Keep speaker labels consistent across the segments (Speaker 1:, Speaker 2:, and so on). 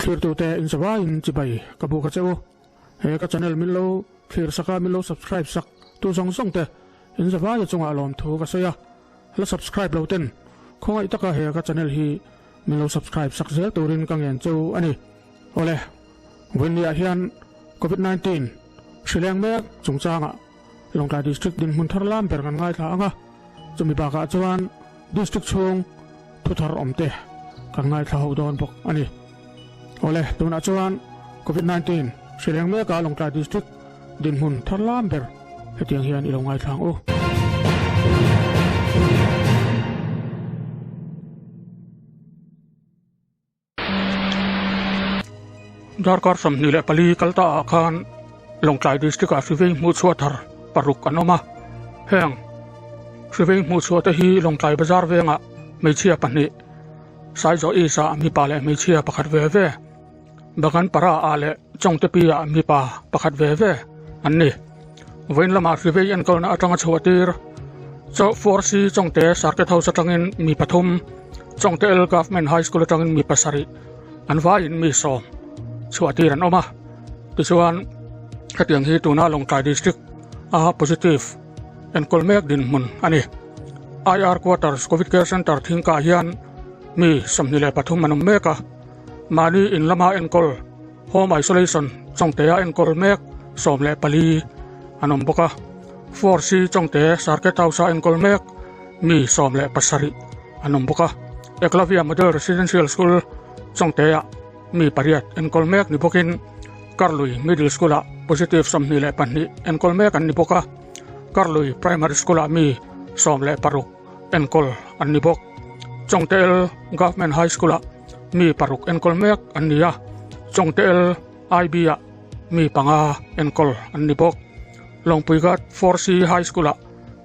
Speaker 1: Thlirtute inzavaiin chibai ka buk a che u. He ka channel min lo thlir sak a, min lo subscribe sak tu zawng zawng te inzavaia chungah lawmthu ka sawi a. La subscribe lo ten khawngaih taka he ka channel hi min lo subscribe sak zel turin ka ngen chu a ni. Awle, vawiinniah hian Covid 19 hrileng mek chungchangah Lawngtlai District dinhmun thar lam ber kan ngaithla ang a, chumi bakah chuan District chhung thu thar awm te kan ngaithla ho dawn bawk a ni. Awle, tunah chuan Covid 19 hrileng meka Lawngtlai District dinhmun thar lam ber hetiang hian i lo ngaithla ang u. Darkar 24 kal ta ah khan Lawngtlai District ah Hrivei hmuhchhuah thar paruk an awm a, heng Hrivei hmuhchhuah te hi Lawngtlai bazar vengah hmeichhia pahnih, Saizawh East ah mipa leh hmeichhia pakhat ve ve, Baganpara ah leh Chawngtepi ah mipa pakhat ve ve an ni. Vawiin lamah Hrivei enkawlna atanga chhuah tir Chaw 4C Chawngte Circuit House atangin mi pathum, Chawngte L Government High School atangin mi pasarih an vaiin mi sawm chhuah tir an awm a. Tichuan hetiang hi tuna Lawngtlai District a positive enkawl mek dinhmun a ni. IR Quarters Covid Care Centre thingkah hian mi 23 an awm mek a, mahni in lama enkawl Home Isolation Chawngtea enkawl mek 14 an awm bawk a, 4C Chawngte Circuit House-a enkawl mek mi 17 an awm bawk a, Eklavya Model Residential School Chawngtea mi pariat enkawl mek ni bawkin Karlui Middle School-ah positive 22 enkawl mek an ni bawk a, Karlui Primary School-ah mi 16 enkawl an ni bawk. Chawngte Government High School-ah mi paruk enkawl mek an ni a, Chawngte IB-ah mi panga enkawl an ni bawk. Lawngpuigat 4C High School-ah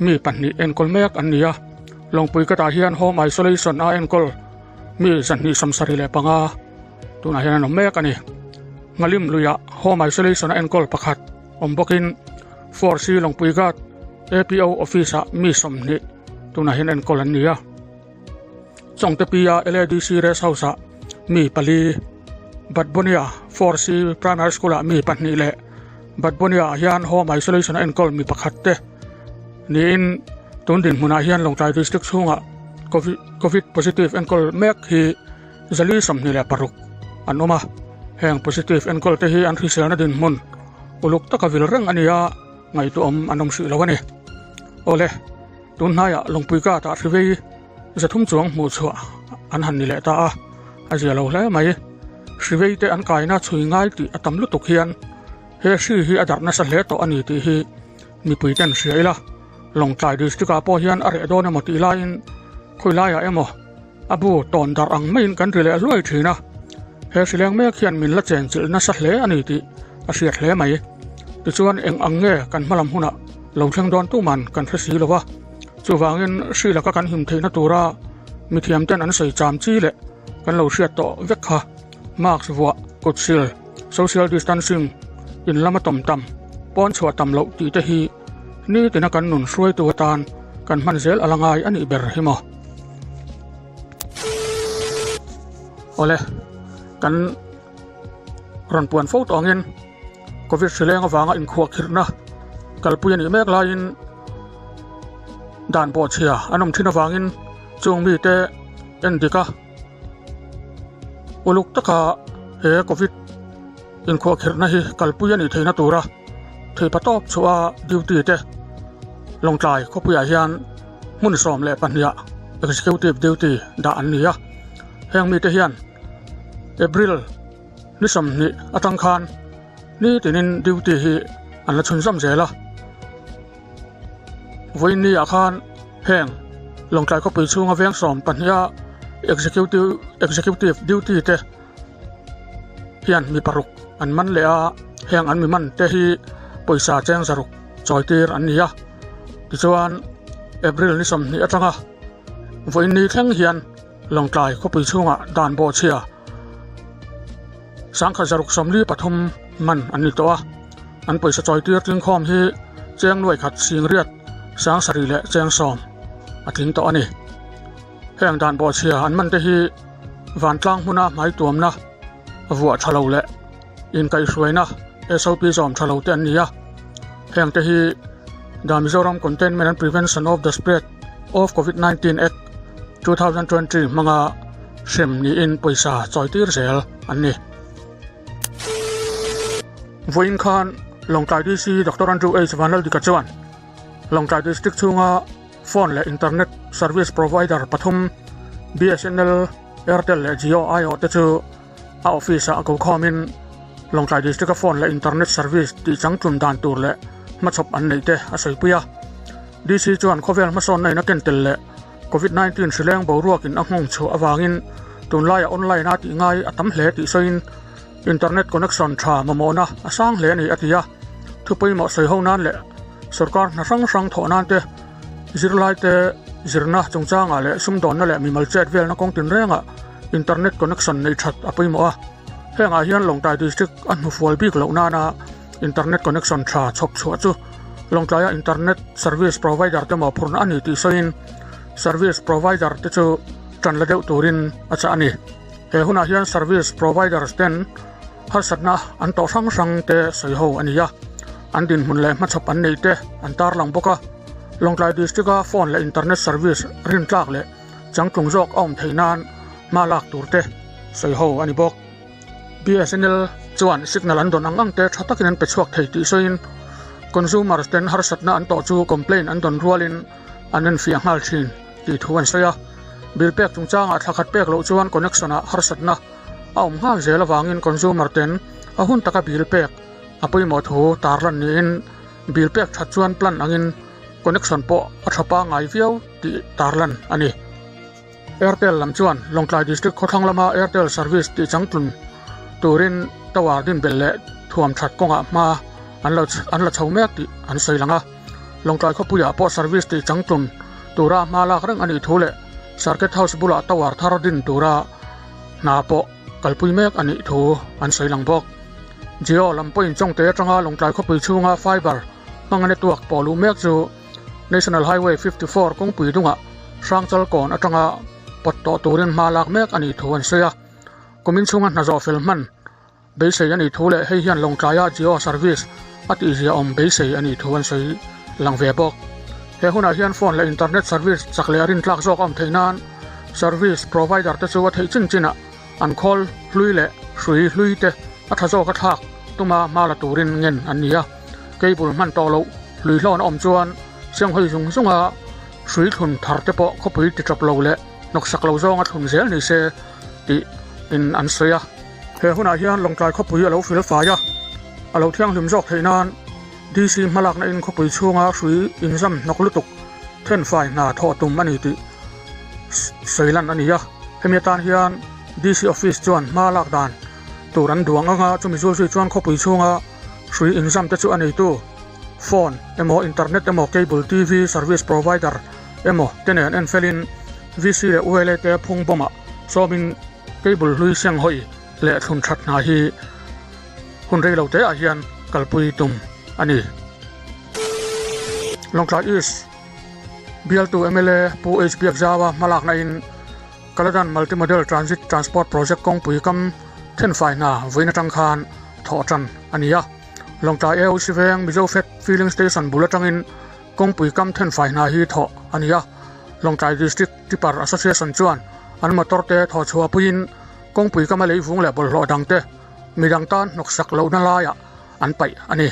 Speaker 1: mi pahnih enkawl mek an ni a, Lawngpuigatah hian Home Isolation a enkawl mi 275 tunah hian an awm mek a ni. Ngalim luiah Home Isolation a enkawl pakhat awm bawkin 4C Lawngpuigat APO Office-ah mi 20 tunah hian enkawl an ni a. Chawngte Pia LADC Rest House-ah mi pali, Batbonia 4C Primary School-ah mi pahnih leh Batbonia-ah hian Home Isolation a enkawl mi pakhat te niin tun dinhmunah hian Lawngtlai District chhungah Covid positive enkawl mek hi zali 26 an awm a. Heng positive enkawl te hi an hriselna dinhmun uluk taka vil reng a ni a, ngaihtuahawm an awm hrih lo a ni. Awle. Tun hnaiah Lawngpui Ghat-ah hrivei 300 chuang hmuh chhuah an han ni leh ta a, a zia lo hle mai. Hrivei te an kaina chhui ngai tih a tam lutuk hian he hri hi a darh nasa hle tawh a ni tih hi mipui ten hria ila. Lawngtlai District-ah pawh hian a reh dawn emaw tih laiin khawi laiah emaw a bu tawn darh ang maiin kan ri leh hluai thin a. He hrileng mek hian min la chenchilh nasa hle a ni tih a hriat hle mai. Tichuan eng ang nge kan hmalam hunah lo thleng dawn tuman kan hre si lo va, chuvangin hri laka kan him theihna tura mithiam ten an sawi cham chi leh kan lo hriat tawh vek kha. Mask vuah, kut sil, social distancing, in lama tawm tam, pawn chhuah tam loh tih te hi nitina kan nun hruaitu atan kan hman zel a la ngai a nih ber hi maw. Awle, kan rawn puan fo tawngin Covid hrileng avanga inkhuahkhirhna kalpui a nih mek laiin dan bawhchhia an awm thin avangin chung mite en dik a, uluk taka he Covid inkhuahkhirhna hi kalpui a nih theihna tura theipa tawp chhuah a duty te Lawngtlai khawpuiah hian hmun 12 ah executive duty dah an ni a, heng mite hian April ni 20 atang khan ni tinin duty hi an la chhunzawm zel a. Vawiin ni ah khan heng Lawngtlai khawpui chhunga veng 12 a executive executive duty te hian mi paruk an man leh a, heng an mi man te hi pawisa cheng zaruk chawi tir an ni a. Tichuan April ni 20 atanga vawiin ni thleng hian Lawngtlai khawpui chhungah dan bawhchhia 1173 man an ni tawh a, an pawisa chawi tir tlingkhawm hi cheng nuai khat sing riat sang sarih leh cheng sawm a tling tawh a ni. Heng dan bawhchhia an man te hi vantlang hmuna hmai tuamna. Vuah tha lo leh inkaihhruaina SOP zawm tha lo te an ni a. Heng te hi The Mizoram Containment and Prevention of the Spread of Covid-19 Act, 2020 hmanga hrem niin pawisa chawitir zel an ni. Vawiin khan Lawngtlai DC Doctor Andrew H Vanlaldika chuan Lawngtlai District chhunga phone leh internet service provider pathum BSNL, Airtel leh Jio aiawh te chu a office ah a ko khawmin Lawngtlai District a phone leh internet service tih changtlun dan tur leh hmachhawp an neih te a sawipui a. DC chuan khawvel hmasawnna in a ken tel leh Covid 19 hrileng boruakin a nghawng chhuah avangin tunlaiah online a tih ngai a tam hle tih sawiin internet connection tha mamawhna a sang hle a ni a ti a. Thu pawimawh sawi ho nan leh sorkar hna hrang hrang thawh nan te Zirlaite zirna chungchangah leh sumdawnna leh mimal chet velna kawng tinrengah internet connection neih that a pawimawh a. Hengah hian Lawngtlai District a hnufual bik loh nana internet connection tha chhawp chhuah chu Lawngtlaia internet service provider te mawhphurhna a ni tih sawiin service provider te chu tan la deuh turin a chah a ni. He hunah hian service providers ten harsatna an tawh hrang hrang te sawi ho a ni a, an dinhmun leh hmachhawp an neih te an tarlang bawk a. Lawngtlai District-a phone leh internet service rintlak leh changtlung zawk a awm theih nan hma lak tur te sawi ho a ni bawk. BSNL chuan signal an dawn ang ang te tha takin an pe chhuak thei tih sawiin consumers ten harsatna an tawh chu complaint an dawn rualin an enfiah nghal thin tih thu an sawi a. Bill pek chungchangah thla khat pek loh chuan connection-ah harsatna a awm nghal zel avangin consumer ten a hun taka bill pek a pawimawh thu tarlan niin bill pek that chuan plan angin connection pawh a tha pangngai viau tih tarlan a ni. Airtel lam chuan Lawngtlai District khawthlang lama Airtel service tih changtlun turin tower din belh leh thuam that kawngah hma an lo an la chho mek tih an sawi lang a. Lawngtlai khawpuiah pawh service tih changtlun tura hma lak reng a nih thu leh Circuit House bulah tower thar din tura hna pawh kalpui mek a nih thu an sawi lang bawk. Jio lam pawhin Chawngte atanga Lawngtlai khawpui chhunga fiber hmanga network pawh luh mek chu National Highway 54 kawngpui dungah Hrangchal kawn atanga pawt tawh turin hma lak mek a nih thu an sawi a. Kumin chhunga hna zawh fel hman beisei a nih thu leh hei hian Lawngtlaia Jio service a tihzia awm beisei a nih thu an sawi lang ve bawk. He hunah hian phone leh internet service chak leh rintlak zawk a awm theih nan service provider te chu a theih chin chinah an khawl hlui leh hrui hlui te a tha zawk a thlak tuma hma la turin ngen an ni a. Cable hman tawh loh hlui hlawn a awm chuan sianghawi zung zunga hrui thlun thar te pawh khawpui ti tap lo leh hnawksak lo zawnga thlun zel ni se tih in an sawi a. He hunah hian Lawngtlai khawpui a lo fil fai a, a lo thianghlim zawk theih nan DC hmalakna in khawpui chhunga hrui inzam hnawk lutuk thenfai hna thawh tum a ni tih sawi lan a ni a. Hemi atan hian DC office chuan hma lak dan tur an duang anga chumi zul zui chuan khawpui chhunga hrui inzam te chu a neitu phone emaw internet emaw cable TV service provider emaw te nen en felin VC leh ULA te phung bawmah sawmin Cable hlui seng hawi leh thlun that hna hi hun rei lo te ah hian kalpui tum a ni. Lawngtlai East bialtu mla Pu H Biakzaua hmalakna in Kaladan Multi Model Transit Transport Project kawngpui kam thenfai hna vawiin atang khan thawh tan a ni a. Lawngtlai AOC veng Mizo Fed Filling Station bul atangin kawngpui kam thenfai hna hi thawh a ni a. Lawngtlai District Tipper Association chuan an motor te thaw chhuah puiin kawngpui kama leivung leh bawlhhlawh dang te midang tan hnawksak lohna laiah an paih a ni.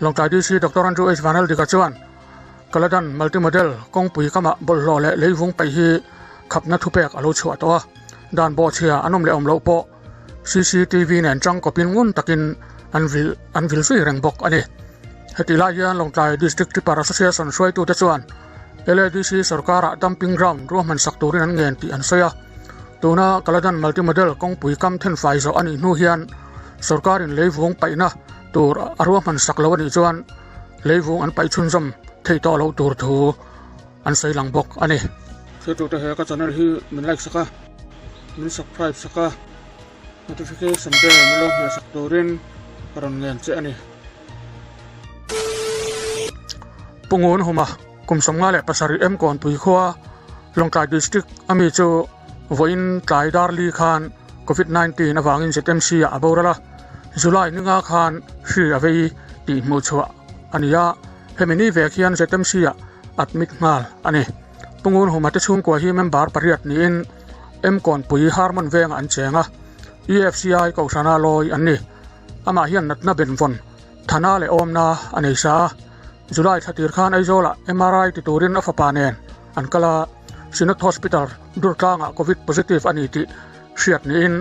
Speaker 1: Lawngtlai DC Doctor Andrew H Vanaldika chuan Kaladan Multi-Model kawngpui kama bawlhhlawh leh leivung paih hi khapna thupek a lo chhuah tawh a, dan bawhchhia an awm leh awm loh pawh CCTV nen tangkawpin ngun takin an vil an vil zui reng bawk a ni. Hetih lai hian Lawngtlai District Tipper Association hruaitute chuan LADC sorkarah dumping ground ruahman sak turin an ngen tih an sawi a. Tuna Kaladan Multi-Model kawngpui kam thenfai zawh a nih hnu hian sorkarin leivung paihna tur a ruahman sak lo a nih chuan leivung an paih chhunzawm theih tawh loh tur thu an sawi lang bawk a ni. Thiltute he ka channel hi min like sak a, min subscribe sak a, notification bell min lo hmeh sak turin ka rawn ngen che a ni. Pu Ngun Huma kum 57 em Kawnpui khua Lawngtlai District a mi chu vawiin tlai dar li khan Covid 19 avangin ZMC ah a boral a, July ninga khan hri a vei tih hmuh chhuah a ni a, hemi ni vek hian ZMC ah admit nghal a ni. Pu Ngunhuma te chhungkua hi member pariat niin Mkawnpui Harmon vengah an cheng a, EFCI Kohhrana lawi an ni. Amah hian natna benvawn Thana leh awmna a nei sa a, July thla tir khan Aizawlah MRI ti turin a fapa nen an kal a, Synod Hospital Durtlangah Covid positive a ni tih hriat niin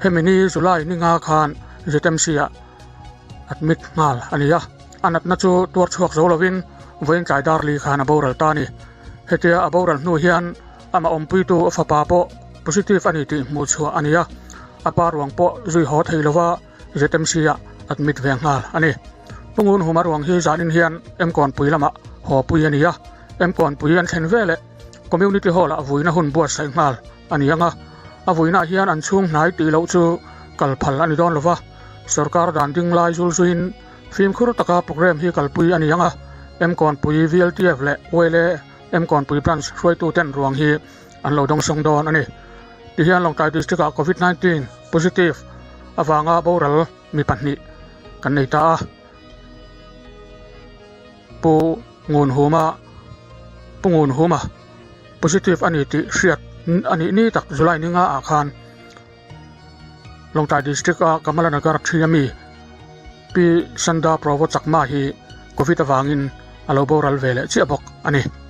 Speaker 1: hemi ni July ni nga khan ZMC-ah admit nghal a ni a, a natna chu tuar chhuak zo lovin vawiin tlai dar li khan a boral ta a ni. Hetia a boral hnu hian amah awmpuitu a fapa pawh positive a ni tih hmuh chhuah a ni a, a pa ruang pawh zui haw thei lova ZMC-ah admit ve nghal a ni. Pu Ngunhuma ruang hi zanin hian Mkawnpui lamah haw pui a ni a, Mkawnpui an thlen veleh Community Hall-ah vuina hun buatsaih nghal a ni ang a, a vuinaah hian an chhung hnai tih loh chu kal phal a ni dawn lova, sorkar dan ding lai zul zuiin fimkhur taka programme hi kalpui a ni ang a, Mkawnpui VLTF leh YLA Mkawnpui Branch hruaituten ruang hi an lo dawngsawng dawn a ni. Tihian Lawngtlai District-ah Covid 19 positive avanga boral mi pahnih kan nei ta a. Pu Ngunhuma Pu Ngunhuma positive a ni tih hriat a nih ni tak July ni nga ah khan Lawngtlai District-a Kamalanagar thi ami Pi Sanda Provo Chakma hi Covid avangin a lo boral ve leh chiah bawk a ni.